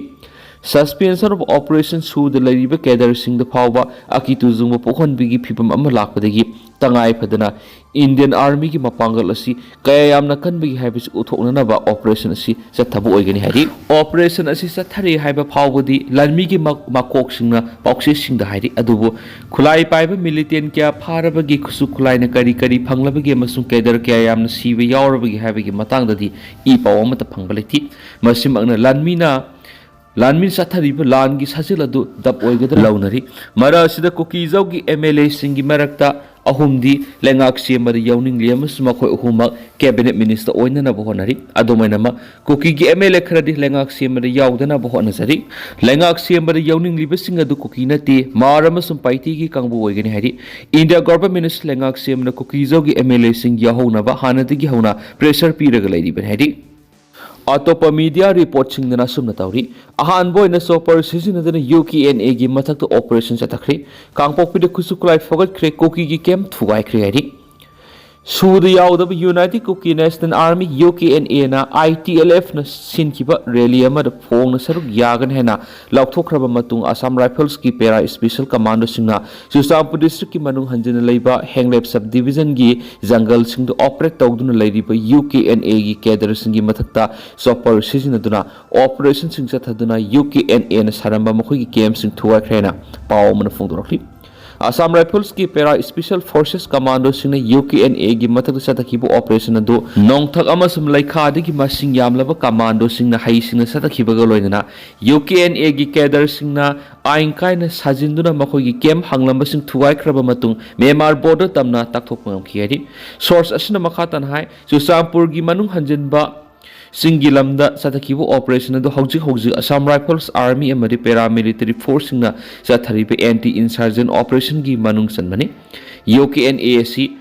Suspension of Operation ꯁꯨꯗ ꯂꯩꯔꯤꯕ cadreꯁꯤꯡꯗ ꯐꯥꯎꯕ ꯑꯀꯤꯇꯨ ꯆꯨꯡꯕ ꯄꯣꯛꯍꯟꯕꯒꯤ ꯐꯤꯚꯝ ꯑꯃ ꯂꯥꯛꯄꯗꯒꯤ ꯇꯉꯥꯏ ꯐꯗꯅ Indian Armyꯒꯤ ꯃꯄꯥꯡꯒꯜ ꯑꯁꯤ ꯀꯌꯥ ꯌꯥꯝꯅ ꯀꯟꯕꯒꯦ ꯍꯥꯏꯕꯁꯤ ꯎꯠꯊꯣꯛꯅꯅꯕ operation ꯑꯁꯤ ꯆꯠꯊꯕ ꯑꯣꯏꯒꯅꯤ ꯍꯥꯏꯔꯤ꯫ Operation ꯑꯁꯤ ꯆꯠꯊꯔꯦ ꯍꯥꯏꯕ ꯐꯥꯎꯕꯗꯤ ꯂꯥꯟꯃꯤꯒꯤ ꯃ-, ꯃꯀꯣꯛꯁꯤꯡꯅ ꯄꯥꯎꯆꯦꯁꯤꯡꯗ ꯍꯥꯏꯔꯤ, ꯑꯗꯨꯕꯨ ꯈꯨꯠꯂꯥꯏ ꯄꯥꯏꯕ militant ꯀꯌꯥ ꯐꯥꯔꯕꯒꯦ, ꯈꯨꯠꯁꯨ ꯈꯨꯠꯂꯥꯏꯅ ꯀꯔꯤ ꯀꯔꯤ ꯐꯪꯂꯕꯒꯦ ꯑꯃꯁꯨꯡ cadre ꯀꯌꯥ ꯌꯥꯝꯅ ꯁꯤꯕ ꯌꯥꯎꯔꯕꯒꯦ ꯍꯥꯏꯕꯒꯤ ꯃꯇꯥꯡꯗꯗꯤ ꯏ ꯄꯥꯎ ꯑꯃꯠꯇ ꯐꯪꯕ ꯂꯩꯇꯦ꯫ ꯃꯁꯤꯃꯛꯅ ꯂꯥꯟꯃꯤꯅ, ꯂꯥꯟꯃꯤ ꯆꯠꯊꯔꯤꯕ ꯂꯥꯟꯒꯤ ꯁꯥꯖꯦꯜ ꯑꯗꯨ ꯗꯞ ꯑꯣꯏꯒꯗ꯭ꯔꯥ ꯂꯧꯅꯔꯤ꯫ ꯃꯔꯛ ꯑꯁꯤꯗ ꯀꯨꯀꯤꯖꯧꯒꯤ MLAꯁꯤꯡꯒꯤ ꯃꯔꯛꯇ ꯑꯍꯨꯝꯗꯤ ꯂꯩꯉꯥꯛ ꯁꯦꯝꯕꯗ ꯌꯥꯎꯅꯤꯡꯂꯤ ꯑꯃꯁꯨꯡ ꯃꯈꯣꯏ ꯑꯍꯨꯝꯃꯛ cabinet minister ꯑꯣꯏꯅꯅꯕ ꯍꯣꯠꯅꯔꯤ꯫ ꯑꯗꯨꯝ ꯑꯣꯏꯅꯃꯛ, ꯀꯨꯀꯤꯒꯤ MLA ꯈꯔꯗꯤ ꯂꯩꯉꯥꯛ ꯁꯦꯝꯕꯗ ꯌꯥꯎꯗꯅꯕ ꯍꯣꯠꯅꯖꯔꯤ꯫ ꯂꯩꯉꯥꯛ ꯁꯦꯝꯕꯗ ꯌꯥꯎꯅꯤꯡꯂꯤꯕꯁꯤꯡ ꯑꯗꯨ ꯀꯨꯀꯤ ꯅꯠꯇꯦ, ꯃꯥꯔ ꯑꯃꯁꯨꯡ ꯄꯥꯏꯇꯤꯒꯤ ꯀꯥꯡꯕꯨ ꯑꯣꯏꯒꯅꯤ ꯍꯥꯏꯔꯤ꯫ India governmentꯅꯁꯨ ꯂꯩꯉꯥꯛ ꯁꯦꯝꯕꯗ ꯀꯨꯀꯤꯖꯧꯒꯤ MLAꯁꯤꯡ ꯌꯥꯎꯍꯧꯅꯕ ꯍꯥꯟꯅꯗꯒꯤ ꯍꯧꯅ pressure ꯄꯤꯔꯒ ꯂꯩꯔꯤꯕꯅꯤ ꯍꯥꯏꯔꯤ꯫ ꯑꯇꯣꯞꯄ media reportꯁꯤꯡꯗꯅ ꯑꯁꯨꯝꯅ ꯇꯧꯔꯤ꯫ ꯑꯍꯥꯟꯕ ꯑꯣꯏꯅ chopper ꯁꯤꯖꯤꯟꯅꯗꯨꯅ UKNAꯒꯤ ꯃꯊꯛꯇ operation ꯆꯠꯊꯈ꯭ꯔꯦ꯫ ꯀꯥꯡꯄꯣꯛꯄꯤꯗ ꯈꯨꯠꯁꯨ ꯈꯨꯠꯂꯥꯏ ꯐꯒꯠꯈ꯭ꯔꯦ, ꯀꯨꯀꯤꯒꯤ camp ꯊꯨꯒꯥꯏꯈ꯭ꯔꯦ ꯍꯥꯏꯔꯤ꯫ ꯁꯨꯗ ꯌꯥꯎꯗꯕ United Kuki National Army, UKNAꯅ ITLFꯅ ꯁꯤꯟꯈꯤꯕ rally ꯑꯃꯗ ꯐꯣꯡꯅ ꯁꯔꯨꯛ ꯌꯥꯒꯅꯤ ꯍꯥꯏꯅ ꯂꯥꯎꯊꯣꯛꯈ꯭ꯔꯕ ꯃꯇꯨꯡ, Assam Riflesꯀꯤ para special commandoꯁꯤꯡꯅ ꯆꯨꯔꯆꯥꯟꯄꯨꯔ districtꯀꯤ ꯃꯅꯨꯡ ꯍꯟꯖꯤꯟꯅ ꯂꯩꯕ ꯍꯦꯡꯂꯦꯞ subdivisionꯒꯤ ꯖꯪꯒꯜꯁꯤꯡꯗ operate ꯇꯧꯗꯨꯅ ꯂꯩꯔꯤꯕ UKNAꯒꯤ cadreꯁꯤꯡꯒꯤ ꯃꯊꯛꯇ chopper ꯁꯤꯖꯤꯟꯅꯗꯨꯅ operationꯁꯤꯡ ꯆꯠꯊꯗꯨꯅ UKNAꯅ ꯁꯥꯔꯝꯕ ꯃꯈꯣꯏꯒꯤ campꯁꯤꯡ ꯊꯨꯒꯥꯏꯈ꯭ꯔꯦ ꯍꯥꯏꯅ ꯄꯥꯎ ꯑꯃꯅ ꯐꯣꯡꯗꯣꯔꯛꯂꯤ꯫ Assam Riflesꯀꯤ para special forces commandoꯁꯤꯡꯅ UKNAꯒꯤ ꯃꯊꯛꯇ ꯆꯠꯊꯈꯤꯕ operation ꯑꯗꯨ ꯅꯣꯡꯊꯛ ꯑꯃꯁꯨꯡ ꯂꯩꯈꯥꯗꯒꯤ ꯃꯁꯤꯡ ꯌꯥꯝꯂꯕ commandoꯁꯤꯡꯅ ꯍꯩꯁꯤꯡꯅ ꯆꯠꯊꯈꯤꯕꯒ ꯂꯣꯏꯅꯅ UKNAꯒꯤ cadreꯁꯤꯡꯅ ꯑꯥꯏꯟ ꯀꯥꯏꯅ ꯁꯥꯖꯤꯟꯗꯨꯅ ꯃꯈꯣꯏꯒꯤ camp ꯍꯥꯡꯂꯝꯕꯁꯤꯡ ꯊꯨꯒꯥꯏꯈ꯭ꯔꯕ ꯃꯇꯨꯡ ꯃ꯭ꯌꯥꯟꯃꯥꯔ border ꯇꯝꯅ ꯇꯥꯛꯊꯣꯛꯄ ꯉꯝꯈꯤ ꯍꯥꯏꯔꯤ꯫ Source ꯑꯁꯤꯅ ꯃꯈꯥ ꯇꯥꯅ ꯍꯥꯏ, ꯆꯨꯔꯆꯥꯟꯄꯨꯔꯒꯤ ꯃꯅꯨꯡ ꯍꯟꯖꯤꯟꯕ ꯁꯤꯡꯒꯤ ꯂꯝꯗ ꯆꯠꯊꯈꯤꯕ operation ꯑꯗꯨ ꯍꯧꯖꯤꯛ ꯍꯧꯖꯤꯛ Assam Rifles Army ꯑꯃꯗꯤ paramilitary forceꯁꯤꯡꯅ ꯆꯠꯊꯔꯤꯕ anti insurgent operationꯒꯤ ꯃꯅꯨꯡ ꯆꯟꯕꯅꯤ꯫ UKNA ꯑꯁꯤ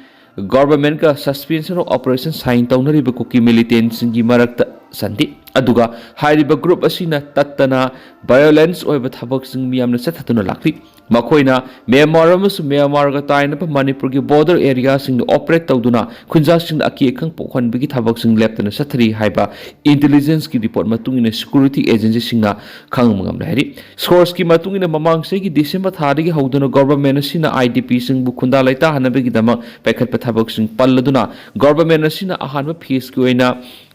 governmentꯀ suspension of operation sign ꯇꯧꯅꯔꯤꯕ ꯀꯨꯀꯤ militantꯁꯤꯡꯒꯤ ꯃꯔꯛꯇ ꯆꯟꯗꯦ꯫ ꯑꯗꯨꯒ ꯍꯥꯏꯔꯤꯕ ꯒ꯭ꯔꯨꯞ ꯑꯁꯤꯅ ꯇꯠꯇꯅ ꯚꯥꯏꯑꯣꯂꯦꯟꯁ ꯑꯣꯏꯕ ꯊꯕꯛꯁꯤꯡ ꯃꯤꯌꯥꯝꯅ ꯆꯠꯊꯗꯨꯅ ꯂꯥꯛꯂꯤ꯫ ꯃꯈꯣꯏꯅ ꯃ꯭ꯌꯥꯟꯃꯥꯔ ꯑꯃꯁꯨꯡ ꯃ꯭ꯌꯥꯟꯃꯥꯔꯒ ꯇꯥꯏꯅꯕ ꯃꯅꯤꯄꯨꯔꯒꯤ ꯕꯣꯔꯗꯔ ꯑꯦꯔꯤꯌꯥꯁꯤꯡꯗ ꯑꯣꯄꯔꯦꯠ ꯇꯧꯗꯨꯅ ꯈꯨꯟꯖꯥꯁꯤꯡꯗ ꯑꯀꯤ ꯑꯈꯪ ꯄꯣꯛꯍꯟꯕꯒꯤ ꯊꯕꯛꯁꯤꯡ ꯂꯦꯞꯇꯅ ꯆꯠꯊꯔꯤ ꯍꯥꯏꯕ ꯏꯟꯇꯦꯂꯤꯖꯦꯟꯁꯀꯤ ꯔꯤꯄꯣꯔꯠ ꯃꯇꯨꯡ ꯏꯟꯅ ꯁꯦꯀ꯭ꯌꯨꯔꯤꯇꯤ ꯑꯦꯖꯦꯟꯁꯤꯁꯤꯡꯅ ꯈꯪꯕ ꯉꯝꯂꯦ ꯍꯥꯏꯔꯤ꯫ ꯁꯣꯔꯁꯀꯤ ꯃꯇꯨꯡ ꯏꯟꯅ ꯃꯃꯥꯡ ꯆꯍꯤꯒꯤ ꯗꯤꯁꯦꯝꯕꯔ ꯊꯥꯗꯒꯤ ꯍꯧꯗꯨꯅ ꯒꯣꯚꯔꯟꯃꯦꯟ ꯑꯁꯤꯅ ꯑꯥꯏ ꯗꯤ ꯄꯤꯁꯤꯡꯕꯨ ꯈꯨꯟꯗꯥ ꯂꯩꯇꯥꯍꯟꯅꯕꯒꯤꯗꯃꯛ ꯄꯥꯏꯈꯠꯄ ꯊꯕꯛꯁꯤꯡ ꯄꯜꯂꯗꯨꯅ ꯒꯣꯚꯔꯟꯃꯦꯟ ꯑꯁꯤꯅ ꯑꯍꯥꯟꯕ ꯐꯦꯁꯀꯤ ꯑꯣꯏꯅ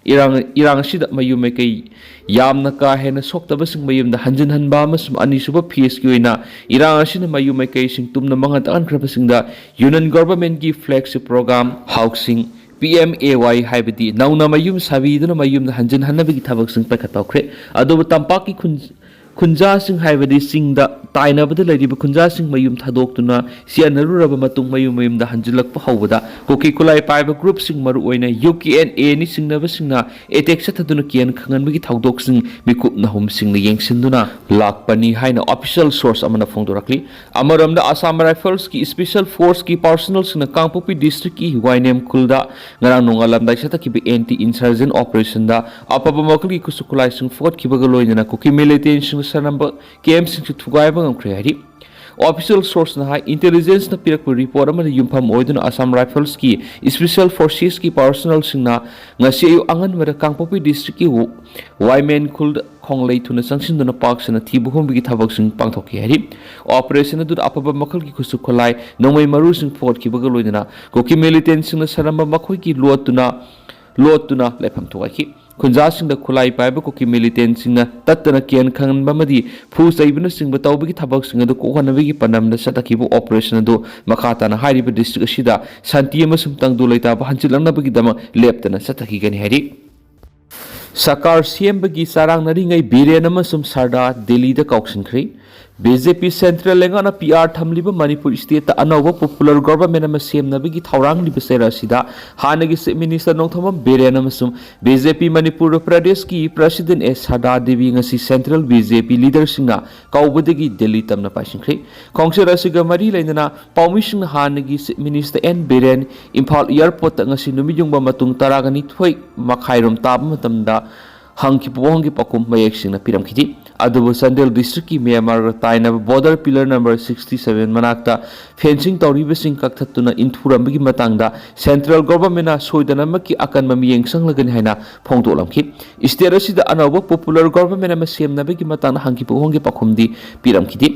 ꯏꯔꯥꯡ, ꯏꯔꯥꯡ ꯑꯁꯤꯗ ꯃꯌꯨꯝ ꯃꯩꯀꯩ ꯌꯥꯝꯅ ꯀꯥ ꯍꯦꯟꯅ ꯁꯣꯛꯇꯕꯁꯤꯡ ꯃꯌꯨꯝꯗ ꯍꯟꯖꯤꯟꯍꯟꯕ ꯑꯃꯁꯨꯡ ꯑꯅꯤꯁꯨꯕ ꯐꯦꯁꯀꯤ ꯑꯣꯏꯅ ꯏꯔꯥꯡ ꯑꯁꯤꯅ ꯃꯌꯨꯝ ꯃꯩꯀꯩꯁꯤꯡ ꯇꯨꯝꯅ ꯃꯥꯡꯍꯟ ꯇꯥꯛꯍꯟꯈ꯭ꯔꯕꯁꯤꯡꯗ ꯌꯨꯅꯤꯌꯟ ꯒꯣꯚꯔꯟꯃꯦꯟꯠꯀꯤ flagship programme housing, P M A Y ꯍꯥꯏꯕꯗꯤ ꯅꯧꯅ ꯃꯌꯨꯝ ꯁꯥꯕꯤꯗꯨꯅ ꯃꯌꯨꯝꯗ ꯍꯟꯖꯤꯟꯍꯟꯅꯕꯒꯤ ꯊꯕꯛꯁꯤꯡ ꯄꯥꯏꯈꯠꯄ ꯍꯧꯈ꯭ꯔꯦ꯫ ꯑꯗꯨꯕꯨ ꯇꯝꯄꯥꯛꯀꯤ ꯈꯨꯟ-, ꯈꯨꯟꯖꯥꯁꯤꯡ ꯍꯥꯏꯕꯗꯤ ꯆꯤꯡꯗ ꯇꯥꯏꯅꯕꯗ ꯂꯩꯔꯤꯕ ꯈꯨꯟꯖꯥꯁꯤꯡ ꯃꯌꯨꯝ ꯊꯥꯗꯣꯛꯇꯨꯅ ꯆꯦꯟꯅꯔꯨꯔꯕ ꯃꯇꯨꯡ ꯃꯌꯨꯝ ꯃꯌꯨꯝꯗ ꯍꯟꯖꯤꯜꯂꯛꯄ ꯍꯧꯕꯗ ꯀꯨꯀꯤ ꯈꯨꯠꯂꯥꯏ ꯄꯥꯏꯕ ꯒ꯭ꯔꯨꯞꯁꯤꯡ, ꯃꯔꯨꯑꯣꯏꯅ ꯌꯨ ꯀꯦ ꯑꯦꯟ ꯑꯦꯅꯤ ꯆꯤꯡꯅꯕꯁꯤꯡꯅ ꯑꯦꯇꯦꯛ ꯆꯠꯊꯗꯨꯅ ꯀꯤꯍꯟ ꯈꯪꯍꯟꯕꯒꯤ ꯊꯧꯗꯣꯛꯁꯤꯡ ꯃꯤꯀꯨꯞ ꯅꯍꯨꯝꯁꯤꯡꯅ ꯌꯦꯡꯁꯤꯟꯗꯨꯅ ꯂꯥꯛꯄꯅꯤ ꯍꯥꯏꯅ ꯑꯣꯐꯤꯁꯤꯌꯦꯜ ꯁꯣꯔꯁ ꯑꯃꯅ ꯐꯣꯡꯗꯣꯔꯛꯂꯤ꯫ ꯑꯃꯔꯣꯝꯗ ꯑꯁꯥꯝ ꯔꯥꯏꯐꯜꯁꯀꯤ ꯁ꯭ꯄꯦꯁꯤꯌꯦꯜ ꯐꯣꯔꯁꯀꯤ ꯄꯥꯔꯁꯣꯅꯦꯜꯁꯤꯡꯅ ꯀꯥꯡꯄꯣꯛꯄꯤ ꯗꯤꯁꯇ꯭ꯔꯤꯛꯀꯤ ꯋꯥꯏꯅꯦꯝ ꯈꯨꯜꯗ ꯉꯔꯥꯡ ꯅꯣꯡꯉꯥꯜꯂꯝꯗꯥꯏ ꯆꯠꯊꯈꯤꯕ ꯑꯦꯟꯇꯤ ꯏꯟꯁꯔꯖꯦꯟ ꯑꯣꯄꯔꯦꯁꯟꯗ ꯑꯐꯕ ꯃꯈꯜꯒꯤ ꯈꯨꯠꯁꯨ ꯈꯨꯠꯂꯥꯏꯁꯤꯡ ꯐꯨꯒꯠꯈꯤꯕꯒ ꯂꯣꯏꯅꯅ ꯀꯨꯀꯤ ꯃꯤꯂꯤꯇꯦꯟꯁꯤꯡꯅ ꯁꯥꯔꯝꯕ ꯀꯦꯝꯞꯁꯤꯡꯁꯨ ꯊꯨꯒꯥꯏꯕ ꯉꯝꯈ꯭ꯔꯦ ꯍꯥꯏꯔꯤ꯫ ꯑꯣꯐꯤꯁꯤꯌꯦꯜ ꯁꯣꯔꯁꯅ ꯍꯥꯏ, ꯏꯟꯇꯦꯂꯤꯖꯦꯟꯁꯅ ꯄꯤꯔꯛꯄ ꯔꯤꯄꯣꯔꯠ ꯑꯃꯗ ꯌꯨꯝꯐꯝ ꯑꯣꯏꯗꯨꯅ ꯑꯁꯥꯝ ꯔꯥꯏꯐꯜꯁꯀꯤ ꯁ꯭ꯄꯦꯁꯤꯌꯦꯜ ꯐꯣꯔꯁꯦꯁꯀꯤ ꯄꯥꯔꯁꯣꯅꯦꯜꯁꯤꯡꯅ ꯉꯁꯤ ꯑꯌꯨꯛ ꯑꯉꯟꯕꯗ ꯀꯥꯡꯄꯣꯛꯄꯤ ꯗꯤꯁꯇ꯭ꯔꯤꯛꯀꯤ ꯋꯥꯏꯃꯦꯟ ꯈꯨꯜꯗ ꯈꯣꯡꯂꯩ ꯊꯨꯅ ꯆꯪꯁꯤꯟꯗꯨꯅ ꯄꯥꯛ ꯁꯟꯅ ꯊꯤꯕ ꯍꯨꯝꯕꯒꯤ ꯊꯕꯛꯁꯤꯡ ꯄꯥꯡꯊꯣꯛꯈꯤ ꯍꯥꯏꯔꯤ꯫ ꯑꯣꯄꯔꯦꯁꯟ ꯑꯗꯨꯗ ꯑꯐꯕ ꯃꯈꯜꯒꯤ ꯈꯨꯠꯁꯨ ꯈꯨꯠꯂꯥꯏ, ꯅꯣꯡꯃꯩ ꯃꯔꯨꯁꯤꯡ ꯐꯨꯒꯠꯈꯤꯕꯒ ꯂꯣꯏꯅꯅ ꯀꯨꯀꯤ ꯃꯤꯂꯤꯇꯦꯟꯁꯤꯡꯅ ꯁꯥꯔꯝꯕ ꯃꯈꯣꯏꯒꯤ ꯂꯣꯠꯇꯨꯅ, ꯂꯣꯠꯇꯨꯅ ꯂꯩꯐꯝ ꯊꯣꯒꯥꯏꯈꯤ꯫ ꯈꯨꯟꯖꯥꯁꯤꯡꯗ ꯈꯨꯠꯂꯥꯏ ꯄꯥꯏꯕ ꯀꯨꯀꯤ ꯃꯤꯂꯤꯇꯦꯟꯁꯤꯡꯅ ꯇꯠꯇꯅ ꯀꯤꯍꯟ ꯈꯪꯍꯟꯕ ꯑꯃꯗꯤ ꯐꯨ ꯆꯩꯕꯅꯆꯤꯡꯕ ꯇꯧꯕꯒꯤ ꯊꯕꯛꯁꯤꯡ ꯑꯗꯨ ꯀꯣꯛꯍꯟꯅꯕꯒꯤ ꯄꯥꯟꯗꯝꯗ ꯆꯠꯊꯈꯤꯕ ꯑꯣꯄꯔꯦꯁꯟ ꯑꯗꯨ ꯃꯈꯥ ꯇꯥꯅ ꯍꯥꯏꯔꯤꯕ ꯗꯤꯁꯇ꯭ꯔꯤꯛ ꯑꯁꯤꯗ ꯁꯥꯟꯇꯤ ꯑꯃꯁꯨꯡ ꯇꯪꯗꯨ ꯂꯩꯇꯥꯕ ꯍꯟꯖꯤꯜꯂꯛꯅꯕꯒꯤꯗꯃꯛ ꯂꯦꯞꯇꯅ ꯆꯠꯊꯈꯤꯒꯅꯤ ꯍꯥꯏꯔꯤ꯫ ꯁꯔꯀꯥꯔ ꯁꯦꯝꯕꯒꯤ ꯆꯔꯥꯡꯅꯔꯤꯉꯩ ꯕꯤꯔꯦꯟ ꯑꯃꯁꯨꯡ ꯁꯔꯗꯥ ꯗꯤꯜꯂꯤꯗ ꯀꯥꯎꯁꯤꯟꯈ꯭ꯔꯦ꯫ ꯕꯤ ꯖꯦ ꯄꯤ ꯁꯦꯟꯇ꯭ꯔꯦꯜ ꯂꯩꯉꯥꯛꯅ ꯄꯤ ꯑꯥꯔ ꯊꯝꯂꯤꯕ ꯃꯅꯤꯄꯨꯔ ꯁ꯭ꯇꯦꯠꯇ ꯑꯅꯧꯕ ꯄꯣꯄꯨꯂꯔ ꯒꯣꯚꯔꯟꯃꯦꯟꯠ ꯑꯃ ꯁꯦꯝꯅꯕꯒꯤ ꯊꯧꯔꯥꯡꯂꯤꯕ ꯆꯩꯔꯥꯛ ꯑꯁꯤꯗ ꯍꯥꯟꯅꯒꯤ ꯆꯤꯐ ꯃꯤꯅꯤꯁꯇꯔ ꯅꯣꯡꯊꯣꯝꯕꯝ ꯕꯤꯔꯦꯟ ꯑꯃꯁꯨꯡ ꯕꯤ ꯖꯦ ꯄꯤ ꯃꯅꯤꯄꯨꯔ ꯄ꯭ꯔꯗꯦꯁꯀꯤ ꯄ꯭ꯔꯁꯤꯗꯦꯟꯠ ꯑꯦꯁ ꯁꯔꯗꯥ ꯗꯦꯕꯤ ꯉꯁꯤ ꯁꯦꯟꯇ꯭ꯔꯦꯜ ꯕꯤ ꯖꯦ ꯄꯤ ꯂꯤꯗꯔꯁꯤꯡꯅ ꯀꯧꯕꯗꯒꯤ ꯗꯤꯜꯂꯤ ꯇꯝꯅ ꯄꯥꯏꯁꯤꯟꯈ꯭ꯔꯦ꯫ ꯈꯣꯡꯆꯠ ꯑꯁꯤꯒ ꯃꯔꯤ ꯂꯩꯅꯅ ꯄꯥꯎꯃꯤꯁꯤꯡꯅ ꯍꯥꯟꯅꯒꯤ chief minister N Biren Imphal ꯑꯦꯌꯔꯄꯣꯔꯠꯇ ꯉꯁꯤ ꯅꯨꯃꯤꯠ ꯌꯨꯡꯕ ꯃꯇꯨꯡ ꯇꯔꯥꯒ ꯅꯤꯊꯣꯏ ꯃꯈꯥꯏꯔꯣꯝ ꯇꯥꯕ ꯃꯇꯝꯗ ꯍꯪꯈꯤꯕ ꯋꯥꯍꯪꯒꯤ ꯄꯥꯎꯈꯨꯝ ꯃꯌꯦꯛ ꯁꯦꯡꯅ ꯄꯤꯔꯝꯈꯤꯗꯦ꯫ ꯑꯗꯨꯕꯨ Chandel districtꯀꯤ ꯃ꯭ꯌꯥꯟꯃꯥꯔꯒ ꯇꯥꯏꯅꯕ border pillar number sixty seven ꯃꯅꯥꯛꯇ fencing ꯇꯧꯔꯤꯕꯁꯤꯡ ꯀꯛꯊꯠꯇꯨꯅ ꯏꯟꯊꯨꯔꯝꯕꯒꯤ ꯃꯇꯥꯡꯗ central governmentꯅ ꯁꯣꯏꯗꯅꯃꯛꯀꯤ ꯑꯀꯟꯕ ꯃꯤꯠꯌꯦꯡ ꯆꯪꯂꯒꯅꯤ ꯍꯥꯏꯅ ꯐꯣꯡꯗꯣꯛꯂꯝꯈꯤ꯫ State ꯑꯁꯤꯗ ꯑꯅꯧꯕ popular government ꯑꯃ ꯁꯦꯝꯅꯕꯒꯤ ꯃꯇꯥꯡꯗ ꯍꯪꯈꯤꯕ ꯋꯥꯍꯪꯒꯤ ꯄꯥꯎꯈꯨꯝꯗꯤ ꯄꯤꯔꯝꯈꯤꯗꯦ꯫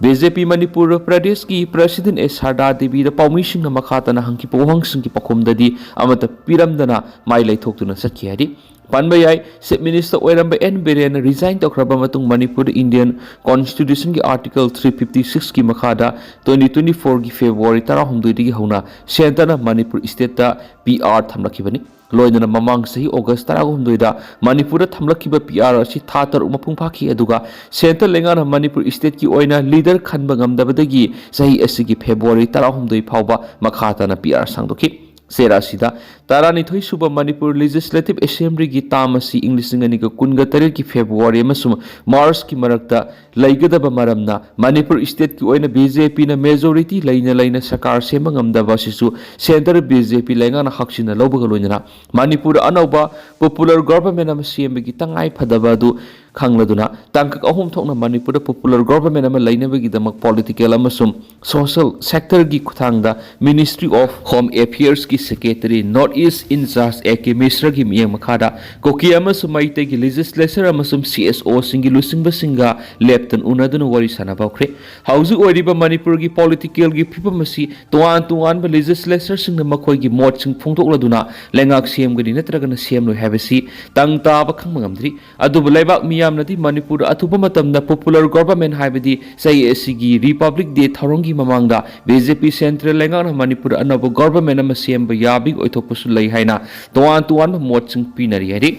BJP ꯃꯅꯤꯄꯨꯔ ꯄ꯭ꯔꯗꯦꯁꯀꯤ president ꯑꯦ ꯁꯥꯔꯗꯥ ꯗꯦꯕꯤꯗ ꯄꯥꯎꯃꯤꯁꯤꯡꯅ ꯃꯈꯥ ꯇꯥꯅ ꯍꯪꯈꯤꯕ ꯋꯥꯍꯪꯁꯤꯡꯒꯤ ꯄꯥꯎꯈꯨꯝꯗꯗꯤ ꯑꯃꯠꯇ ꯄꯤꯔꯝꯗꯅ ꯃꯥꯏ ꯂꯩꯊꯣꯛꯇꯨꯅ ꯆꯠꯈꯤ ꯍꯥꯏꯔꯤ꯫ ꯄꯟꯕ ꯌꯥꯏ, Chief Minister ꯑꯣꯏꯔꯝꯕ ꯑꯦꯟ ꯕꯤꯔꯦꯟꯅ resign ꯇꯧꯈ꯭ꯔꯕ ꯃꯇꯨꯡ ꯃꯅꯤꯄꯨꯔꯗ Indian Constitutionꯒꯤ Article three fifty sixꯀꯤ ꯃꯈꯥꯗ twenty twenty fourꯒꯤ February ꯇꯔꯥꯍꯨꯝꯗꯣꯏꯗꯒꯤ ꯍꯧꯅ centreꯅ ꯃꯅꯤꯄꯨꯔ stateꯇ PR ꯊꯝꯂꯛꯈꯤꯕꯅꯤ꯫ ꯂꯣꯏꯅꯅ ꯃꯃꯥꯡ ꯆꯍꯤ August ꯇꯔꯥꯍꯨꯝꯗꯣꯏꯗ ꯃꯅꯤꯄꯨꯔꯗ ꯊꯝꯂꯛꯈꯤꯕ PR ꯑꯁꯤ ꯊꯥ ꯇꯔꯨꯛ ꯃꯄꯨꯡ ꯐꯥꯈꯤ, ꯑꯗꯨꯒ centre ꯂꯩꯉꯥꯛꯅ ꯃꯅꯤꯄꯨꯔ stateꯀꯤ ꯑꯣꯏꯅ leader ꯈꯟꯕ ꯉꯝꯗꯕꯗꯒꯤ ꯆꯍꯤ ꯑꯁꯤꯒꯤ February ꯇꯔꯥꯍꯨꯝꯗꯣꯏ ꯐꯥꯎꯕ ꯃꯈꯥ ꯇꯥꯅ PR ꯁꯥꯡꯗꯣꯛꯈꯤ꯫ ꯆꯦꯔꯥ ꯑꯁꯤꯗ ꯇꯔꯥꯅꯤꯊꯣꯏ ꯁꯨꯕ ꯃꯅꯤꯄꯨꯔ Legislative Assemblyꯒꯤ term ꯑꯁꯤ ꯏꯪ ꯂꯤꯁꯤꯡ ꯑꯅꯤꯒ ꯀꯨꯟꯒ ꯇꯔꯦꯠꯀꯤ February ꯑꯃꯁꯨꯡ Marchꯀꯤ ꯃꯔꯛꯇ ꯂꯩꯒꯗꯕ ꯃꯔꯝꯅ ꯃꯅꯤꯄꯨꯔ stateꯀꯤ ꯑꯣꯏꯅ BJPꯅ majority ꯂꯩꯅ ꯂꯩꯅ ꯁꯔꯀꯥꯔ ꯁꯦꯝꯕ ꯉꯝꯗꯕ ꯑꯁꯤꯁꯨ centre BJP ꯂꯩꯉꯥꯛꯅ ꯍꯛꯆꯤꯟꯅ ꯂꯧꯕꯒ ꯂꯣꯏꯅꯅ ꯃꯅꯤꯄꯨꯔꯗ ꯑꯅꯧꯕ popular government ꯑꯃ ꯁꯦꯝꯕꯒꯤ ꯇꯉꯥꯏ ꯐꯗꯕ ꯑꯗꯨ ꯈꯪꯂꯗꯨꯅ ꯇꯥꯡꯀꯛ ꯑꯍꯨꯝ ꯊꯣꯛꯅ ꯃꯅꯤꯄꯨꯔꯗ popular government ꯑꯃ ꯂꯩꯅꯕꯒꯤꯗꯃꯛ political ꯑꯃꯁꯨꯡ social sectorꯒꯤ ꯈꯨꯠꯊꯥꯡꯗ Ministry of Home Affairsꯀꯤ secretary North East in charge A K Mishraꯒꯤ ꯃꯤꯠꯌꯦꯡ ꯃꯈꯥꯗ ꯀꯨꯀꯤ ꯑꯃꯁꯨꯡ ꯃꯩꯇꯩꯒꯤ legislature ꯑꯃꯁꯨꯡ CSOꯁꯤꯡꯒꯤ ꯂꯨꯆꯤꯡꯕꯁꯤꯡꯒ ꯂꯦꯞꯇꯅ ꯎꯅꯗꯨꯅ ꯋꯥꯔꯤ ꯁꯥꯟꯅꯕ ꯍꯧꯈ꯭ꯔꯦ꯫ ꯍꯧꯖꯤꯛ ꯑꯣꯏꯔꯤꯕ ꯃꯅꯤꯄꯨꯔꯒꯤ politicalꯒꯤ ꯐꯤꯕꯝ ꯑꯁꯤ ꯇꯣꯉꯥꯟ ꯇꯣꯉꯥꯟꯕ legislatureꯁꯤꯡꯅ ꯃꯈꯣꯏꯒꯤ ꯃꯣꯠꯁꯤꯡ ꯐꯣꯡꯗꯣꯛꯂꯗꯨꯅ ꯂꯩꯉꯥꯛ ꯁꯦꯝꯒꯅꯤ ꯅꯠꯇ꯭ꯔꯒꯅ ꯁꯦꯝꯂꯣꯏ ꯍꯥꯏꯕꯁꯤ ꯇꯪ ꯇꯥꯕ ꯈꯪꯕ ꯉꯝꯗ꯭ꯔꯤ꯫ ꯑꯗꯨꯕꯨ ꯂꯩꯕꯥꯛ ꯃꯤꯌꯥꯝꯅꯗꯤ ꯃꯅꯤꯄꯨꯔꯗ ꯑꯊꯨꯕ ꯃꯇꯝꯗ popular government ꯍꯥꯏꯕꯗꯤ ꯆꯍꯤ ꯑꯁꯤꯒꯤ Republic Day ꯊꯧꯔꯝꯒꯤ ꯃꯃꯥꯡꯗ BJP central ꯂꯩꯉꯥꯛꯅ ꯃꯅꯤꯄꯨꯔꯗ ꯑꯅꯧꯕ government ꯑꯃ ꯁꯦꯝꯕ ꯌꯥꯕꯒꯤ ꯑꯣꯏꯊꯣꯛꯄꯁꯨ ꯂꯩ ꯍꯥꯏꯅ ꯇꯣꯉꯥꯟ ꯇꯣꯉꯥꯟꯕ ꯃꯣꯠꯁꯤꯡ ꯄꯤꯅꯔꯤ ꯍꯥꯏꯔꯤ꯫